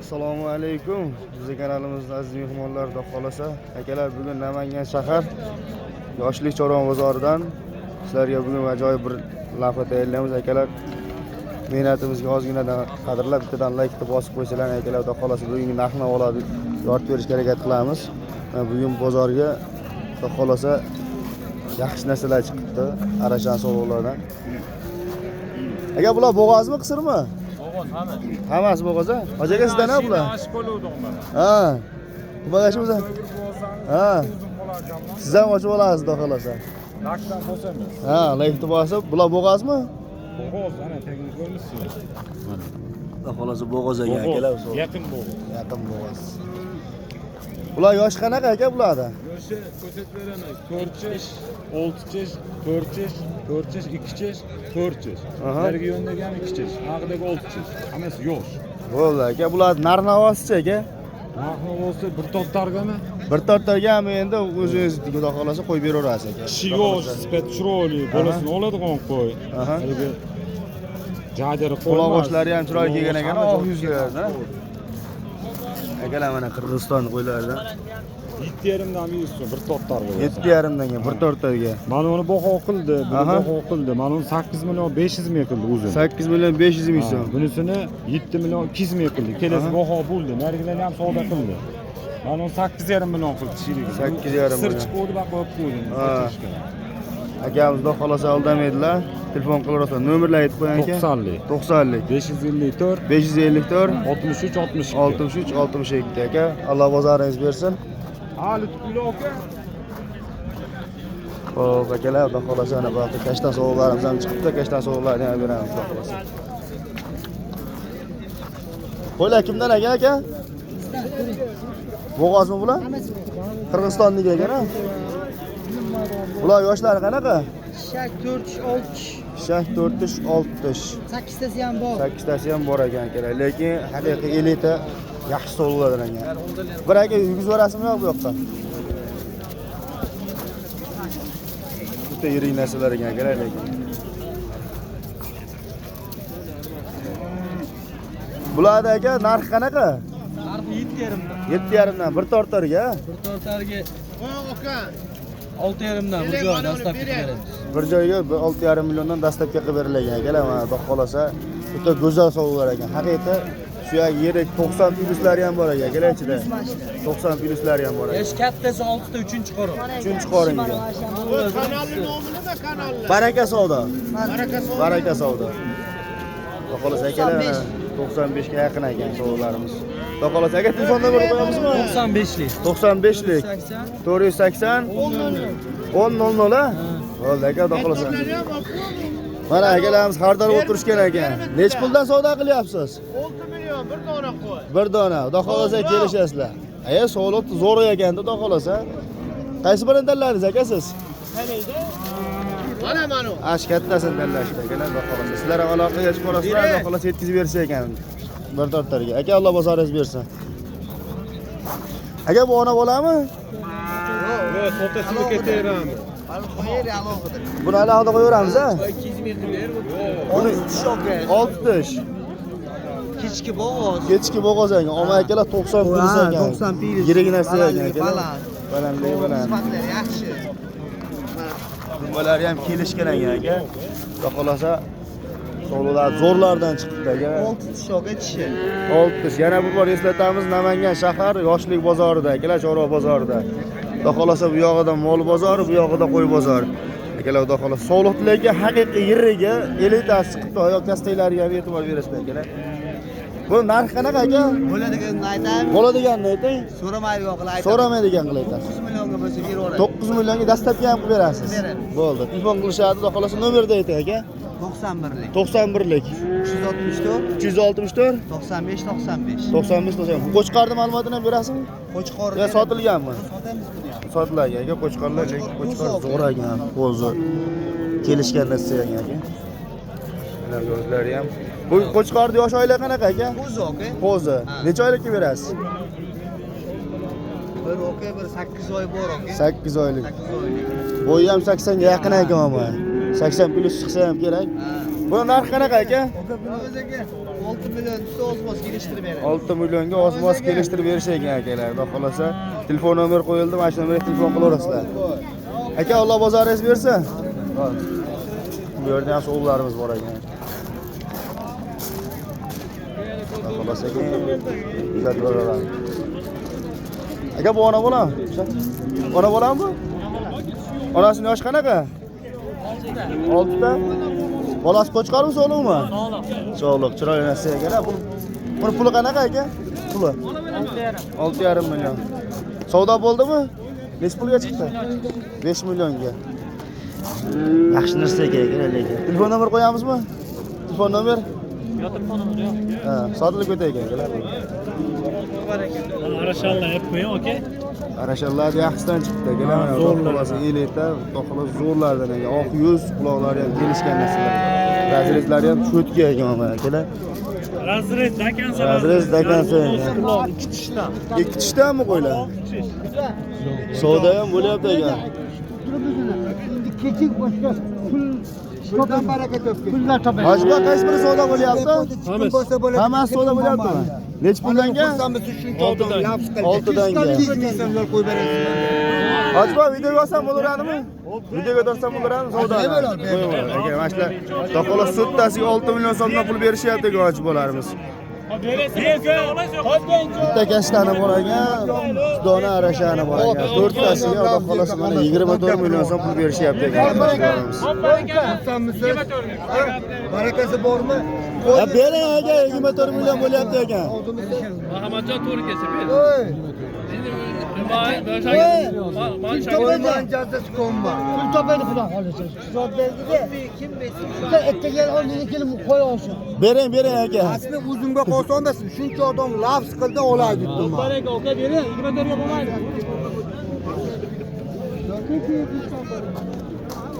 Assalomu alaykum. Bizning kanalimizda aziz mehmonlar, xudo xolasa. Akalar, bugun Namangan shahar Yoshlik Chorvon bozoridan sizlarga bugun ajoyib bir lavha tayyorlaymiz akalar. Mehnatimizga ozginadan qadrlab bittadan laykni bosib qo'ysalar akalar, xudo xolasa bugungi narx-navolarni yoritib berishga harakat qilamiz. Mana bugun bozorga xudo xolasa yaxshi narsalar chiqibdi Arashan sovuqlardan. Aka, bular bo'g'ozmi, qisirmi? Bo'g'oz hamma. Hammasi bo'g'oz, a? Hoji aka, sizdan a bular? Oshib bo'luvdim mana. Ha. Nimalashimiz? Ha. Siz ham ochib olasiz, xudo xolasa. Lakdan bosamiz. Ha, laykni bosib, bular bo'g'ozmi? Bo'g'oz ana tagini ko'rmisiz? Mana. Xudo xolasa bo'g'oz ekan akalar. Yaqin bo'g'oz. Yaqin bo'g'oz. Bular yoshi qanaqa aka bularda? Yoshi ko'rsatib beraman. 4 chish, 6 chish, 4 chish, 4 chish, 2 chish, 4 chish. Ularga yondagi ham 2 chish, nag'idagi 6 chish. Hammasi yosh. Bo'ldi aka, bular narx-navosichi aka? Narxi bo'lsa bir tortargami? Bir tortargami endi o'zingiz xudo xolasa qo'yib beraverasiz aka. Tishi yosh, sifati chiroyli, bolasini oladigan qo'y. Haligi jadiri qo'y. Quloq-boshlari ham chiroyli kelgan ekan, oq yuzlardan. Akalar, mana Qirg'iziston qo'ylaridan. 7,5dan 100 so'm bir tortarga. 7,5dan bir tortarga. Mana uni baho qildi, buni baho qildi. Mana uni 8 million 500 ming qildi o'zini. 8 million 500 ming so'm. Bunisini 7 million 200 ming qildi. Kelasi baho bo'ldi. Narigilarni ham savdo qildi. Mana uni 8,5 million qildi shirigi. 8,5 Sir million. chiquvdi, baq qo'yib qo'ydim. Akamiz xudo xolasa aldamaydilar. Telefon qilaverasizlar. Nomerlar aytib qo'ying aka. 90lik. 90lik. 554 554 63 62. 63 62 aka. Alloh bozoringiz bersin. Ha, Lutfullo aka. Xo'p, akalar, xudo xolasa ana bu yoqda kashtan sovuqlarimiz ham chiqibdi. Kashtan sovuqlarni ham beramiz xudo xolasa. Qo'ylar kimdan aka aka? Bo'g'ozmi bular? Qirg'izistonniki ekan, ha? Bular yoshlari qanaqa? Shak 4 tish, 6 tish, Shak 4 tish, 6 tish. 8 tasi ham bor. 8 tasi ham bor ekan akalar, lekin haqiqiy elita yaxshi sovuqlardan ekan. Bir aka yugurib yuborasizmi yo'q bu yoqqa? Bitta yirik narsalar ekan akalar lekin. Bularda aka narxi qanaqa? Narxi 7,5dan. 7,5dan bir tortarga. Bir tortarga 6,5dan bir joy dastlabki beramiz. Bir joyga 6,5 milliondan dastlabki qilib berilgan akalar. Mana xudo xolasa o'ta go'zal sovg'alar ekan. Haqiqiy suyak yirik 90 plyuslari ham bor ekan akalar ichida. 90 plyuslari ham bor ekan. Yosh kattasi 6 ta 3-qorin. 3-qoringa. Baraka savdo. Baraka savdo. Xudo xolasa akalar 95 ga yaqin ekan sovg'alarimiz. Xudo xolasa aka telefon nomeri qo'yamizmi? 95lik. 95lik. 480 10 00 ha? Bo'ldi aka, xudo xolasa. Mana akalarimiz xaridor bo'lib turishgan ekan. Necha puldan savdo qilyapsiz? 6 million bir dona qo'y. Bir dona. Xudo xolasa kelishasizlar. Aya, sovliq zo'r ekan-da, xudo xolasa. Qaysi birini tanladingiz aka siz? Mana mana. Ash kattasini tanlashdi akalar, xudo xolasa. Sizlar ham aloqaga chiqib borasizlar, xudo xolasa yetkazib bersa ekan. Bir tortarga. Aka, Alloh bozoringiz bersin. Aka, bu ona bolami? Yo'q, sotasini ketaveramiz. Buni alohida qo'yaveramiz, ha? 200 ming qilib ber. Buni 6 tish. Kechki bo'g'oz. Kechki bo'g'oz ekan. Oma akalar 90 plyus ekan. 90 plyus. Yirik narsa ekan akalar. Baland. Balandligi baland. Sifatlari yaxshi. Dumbalari ham kelishgan ekan aka. Xudo xolasa sovliqlar zo'rlardan chiqibdi aka. 6 tish aka tishi. 6 tish. Yana bir bor eslatamiz, Namangan shahar Yoshlik bozorida akalar, Chorva bozorida. Xudo xolasa bu yog'ida mol bozori, bu yog'ida qo'y bozori. Akalar, xudo xolasa sovliqlarga haqiqiy yirigi, elitasi chiqibdi. Oyoq kastaklariga ham e'tibor berasizlar akalar. Bu narxi qanaqa aka? Bo'ladiganini aytaymi? Bo'ladiganini ayting. So'ramaydigan qilib aytaman. So'ramaydigan qilib aytasiz. 9 millionga bo'lsa beraveradi. 9 millionga dastlabki ham qilib berasiz. Beramiz. Bo'ldi. Telefon qilishadi, xudo xolasa nomerda ayting aka. 91lik. 91lik 364 364 95 95. 95 95. Bu qo'chqorni ma'lumotini ham berasizmi? Qo'chqor. Yo sotilganmi? Sotamiz buni ham. Sotilgan aka, qo'chqorlar, lekin qo'chqor zo'r ekan, qo'zi kelishgan narsa ekan aka. Mana o'zlari ham. Bu qo'chqorni yosh oylar qanaqa aka? Qo'zi aka. Qo'zi. Ha. Necha oylikka berasiz? Bir aka, bir 8 oy bor aka. 8 oylik. 8 oylik. Bo'yi ham 80 ga yaqin ekan ama. 80 plyus chiqsa ham kerak. Ha. Buni narxi qanaqa aka? Aka 6 million desa oz-moz kelishtirib beradi. 6 millionga oz-moz kelishtirib berish ekan akalar. Xudo xolasa telefon nomer qo'yildi, mana shu nomerga telefon qilaverasizlar. Aka, Alloh bozoringiz bersin. Bu yerda ham so'g'larimiz bor ekan. Xudo xolasa kuzatib boraveramiz. Aka, bu ona bola? Ona bolami bu? Onasining yoshi qanaqa? 6 ta. Bolasi qo'chqormi, sog'liqmi? Sog'liq. Sog'liq, chiroyli narsa ekan. Buni puli qanaqa aka? Puli 6,5 million. Savdo bo'ldimi? Necha pulga chiqdi? 5 millionga. Yaxshi narsa ekan, lekin. Telefon nomer qo'yamizmi? Telefon nomer? Yo'q, telefon nomeri yo'q. Ha, sotilib ketay ekan, akalar. Arashanlar hep qo'ying, okey? Arashanlar yaxshisidan chiqdi akalar. Mana zo'rlar. Elita, to'qili zo'rlardan ekan. Oq yuz, quloqlari ham kelishgan narsalar. Razrezlari ham cho'tga ekan mana akalar. Razrez dakansa. Razrez dakansa ekan. Quloq ikki tishdan. Ikki tishdanmi qo'ylar? Savdo ham bo'lyapti ekan. Endi kechik boshqa pul Puldan baraka topgan. pullar topadi. Hojba qaysi biri savdo bo'lyapti? Bo'lsa bo'ladi. Hammasi savdo bo'lyaptimi? Necha puldanga? Shuncha odam lafz qildi. Oltidanga. So'mlar qo'yib berasiz. Hojba videoga olsam bo'laveradimi? Videoga tortsam bo'laveradimi savdoni? Qo'yaveradi. Aka, mana shular to'qola suttasiga 6 million so'mdan pul berishyapti ekan hojbolarimiz. Bitta kashtani bor ekan, dona arashani bor ekan. To'rttasiga Xudo xolasa mana 24 million so'm pul berishyapti ekan hojbolarimiz. Barakasi bormi? Ya bering aka, 24 million bo'lyapti ekan. Muhammadjon to'g'ri kelsa ber. Pul topadi xudo xolasa. Hisob berdida. Kim bersin? Ertaga oldinga kelib qo'y olsin. Bering, bering aka. Asli o'zimga qolsa olmasin. Shuncha odam lafz qildi, olay debdim. Baraka aka bering, 24 ga bo'lmaydi.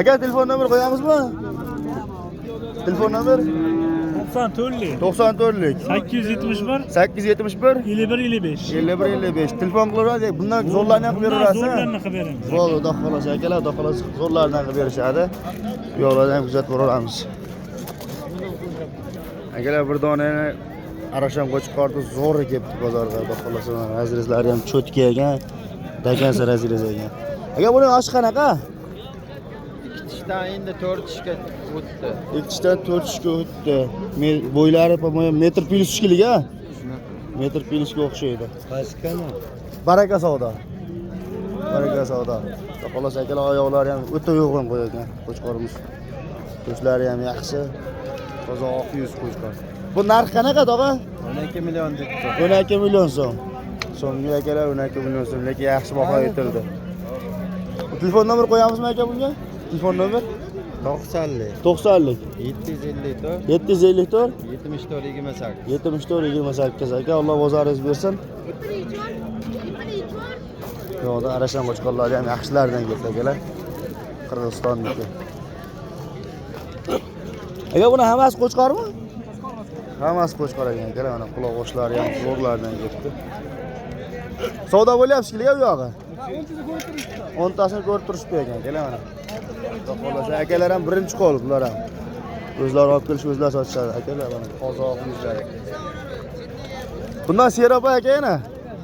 Aka, telefon nomer qo'yamizmi? Telefon nomer 94 94lik 871 871 51 55. 51 55. Telefon qilaveradi. Bundan zo'rlarni ham qilib beraverasiz. Zo'rlarni qilib beramiz. Bo'ldi, xudo xolasa akalar, xudo xolasa zo'rlardan qilib berishadi. Bu yoqlardan ham kuzatib boraveramiz. Akalar, bir dona arasham qo'chqorni zo'ri kelibdi bozorga, xudo xolasa razrezlari ham cho'tka ekan, dakansa razrez ekan. Aka, buning oshi qanaqa? 2 tishdan endi 4 tishga o'tdi. 2 tishdan 4 tishga o'tdi. Bo'ylari, по-моему, metr plyus 2lik, ha? Metr plyusga o'xshaydi. Qaysi kanal? Baraka savdo. Baraka savdo. Xolos akalar, oyoqlari ham o'ta yo'g'on qo'ygan qo'chqorimiz. Ko'zlari ham yaxshi. Toza oq yuz qo'chqor. Bu narx qanaqa, tog'a? 12 million debdi. 12 million so'm. So'mga akalar 12 million so'm, lekin yaxshi baho aytildi. Telefon nomer qo'yamizmi aka bunga? Telefon nomer 90lik 90lik 754 754 74 28. 74 28 aka, Alloh bozoringiz bersin. Bu yoqda arashan qo'chqorlari ham yaxshilardan keldi akalar. Qirg'izistonniki. Aka, buni hammasi qo'chqormi? Hammasi qo'chqor ekan akalar, mana quloq oshlari ham zo'rlardan kelibdi. Savdo bo'lyapti shekilli bu yog'i. 10tasini ko'rib turishibdi ekan akalar mana. Xudo xolasa akalar ham birinchi qo'l bular ham. O'zlari olib kelishib o'zlari sotishadi akalar mana qozoq yuzlari. Bundan serob aka yana?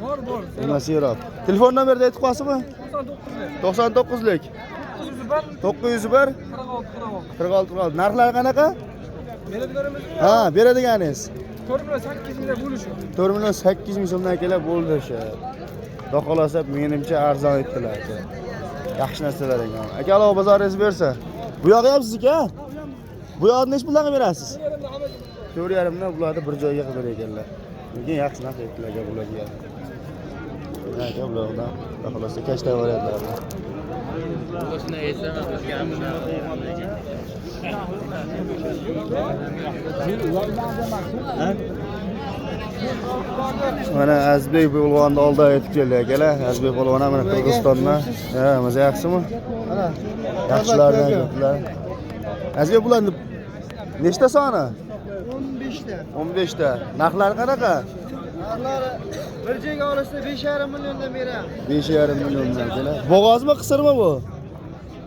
Bor, bor. Bundan serob. Telefon nomerini aytib qo'yasizmi? 99lik 901 46 46. Narxlari qanaqa? Beradiganimiz Ha, beradiganingiz 4 million 8 mingdan bo'lishi. 4 million 8 ming so'mdan akalar bo'ldi o'sha. Xudo xolasa menimcha arzon aytdilar aka. Yaxshi narsalar ekan. Aka, Alloh bozoringiz bersa. Bu yog'i ham sizniki, ha? Bu yog'ini necha puldan qilib berasiz? 4,5 dan bularni bir joyga qilib berar ekanlar. Lekin yaxshi narx aytdilar aka bularga. Aka, bulardan xudo xolasa kashta variantlar. Mana Azizbek polvonni oldiga yetib keldi akalar. Azizbek polvon ham mana Qirg'izistondan. Ha, maza yaxshimi? Mana Yaxshilardan kelibdilar. Azizbek, bularni nechta soni? 15 ta. 15 ta. Narxlari qanaqa? Narxlari bir joyga olishsa 5,5 milliondan beramiz. 5,5 milliondan akalar. Bo'g'ozmi, qisirmi bu?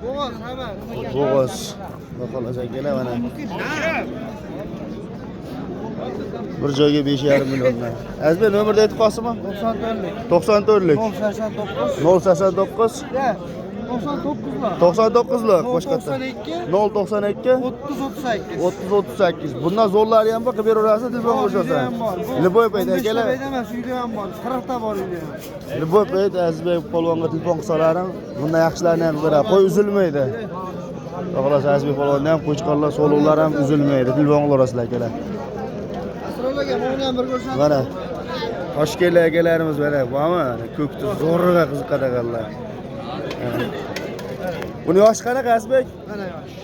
Bo'g'oz hamma. Bo'g'oz. Xudo xohlasa akalar mana. Bir joyga 5,5 milliondan. Azizbek nomerni aytib qolsinmi? 94lik. 94lik. 089. 089 Ya, 99lar. 99lik boshqatdan. 092 092 30 38. 30 38. Bundan zo'rlari ham bor, qilib beraverasiz, telefon qo'shasan. Любой payt akalar. Emas, uyda ham bor. 40 ta bor uyda ham. Любой payt Azizbek polvonga telefon qilsalaring, bundan yaxshilarini ham beradi. Qo'y uzilmaydi. Xudo xohlasa Azizbek polvonni ham qo'chqorlar, so'liqlar ham uzilmaydi. Telefon qilaverasizlar akalar. Asror aka, buni ham bir ko'rsat. Mana Toshkentlik akalarimiz mana bormi? Ko'kni zo'rg'a qiziqadiganlar. Mana. Buni yoshi qanaqa Azizbek? Mana yosh.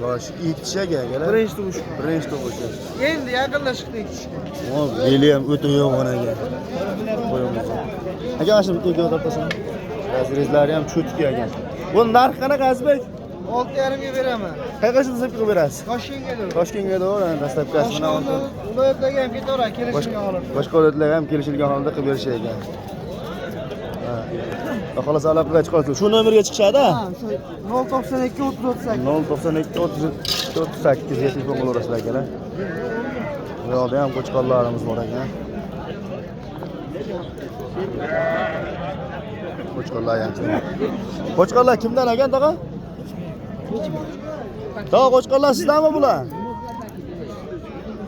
Yoshi ikki tish aka akalar. Birinchi tug'ish. Birinchi tug'ishi. Endi yaqinlashdi ikki tishga. O, beli ham o'ta yo'g'on ekan. Qo'yimiz. Aka, mana shuni bitta ikki tortasan. Razrezlari ham cho'tki ekan. Buni narxi qanaqa Azizbek? 6,5 ga beraman. Qayerga shuni qilib berasiz? Toshkentga to'g'ri. Toshkentga to'g'ri, ana dastlabkasi mana Boshqa viloyatlarga ham ketaveradi, kelishilgan holatda. Boshqa viloyatlarga ham kelishilgan holda qilib berish ekan. Ha. Xudo xohlasa aloqaga chiqasiz. Shu nomerga chiqishadi? Ha, shu 092 30 38. 092 30 38 ga telefon qilaverasizlar akalar. Bu yoqda ham qo'chqorlarimiz bor ekan. Qo'chqorlar yaxshi. Qo'chqorlar kimdan ekan tog'a? Tog'a qo'chqorlar sizdanmi bular?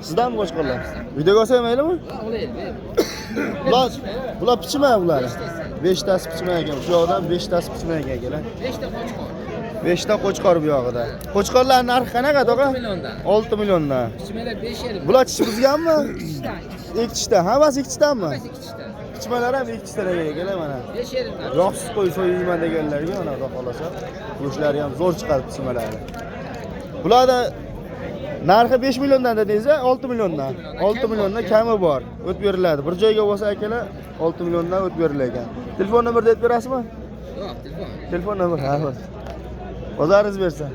Sizdanmi qo'chqorlar? Videoga olsak maylimi? Bular pichma bular. 5 tasi pichma ekan. Shu yoqdan 5 tasi pichma ekan akalar. 5 ta qo'chqor. 5 ta qo'chqor bu yog'ida. Qo'chqorlar narxi qanaqa tog'a? 6 milliondan. 6 milliondan. Pichmalar 5,5. Bular tish buzganmi? Ikkita, 2 tishdan. Hammasi 2 tishdanmi? Hammasi 2 tishdan. Pichmalar ham 2 tishdan ekan mana. 5,5dan. Yoqsiz qo'y so'yayman deganlarga mana xudo xohlasa go'shtlari ham zo'r chiqadi pichmalari. Bularda narxi 5 milliondan dedingiz-a? 6 milliondan. 6 milliondan kami bor. O'tib beriladi. Bir joyga bo'lsa akalar 6 milliondan o'tib berilar ekan. Telefon nomerini aytib berasizmi? Yo'q, telefon. Telefon nomeri, ha. Bozoringiz bersin.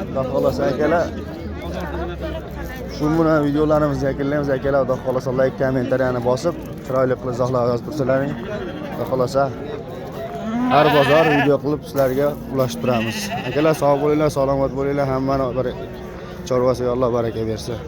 Xudo xohlasa akalar shu bilan videolarimizni yakunlaymiz akalar. Xudo xohlasa like, kommentariyani bosib, chiroyli qilib izohlar yozib tursalaring, Xudo xohlasa har bozor video qilib sizlarga ulashib turamiz. Akalar sog' bo'linglar, salomat bo'linglar, hammani bir chorvasiga Alloh baraka bersin.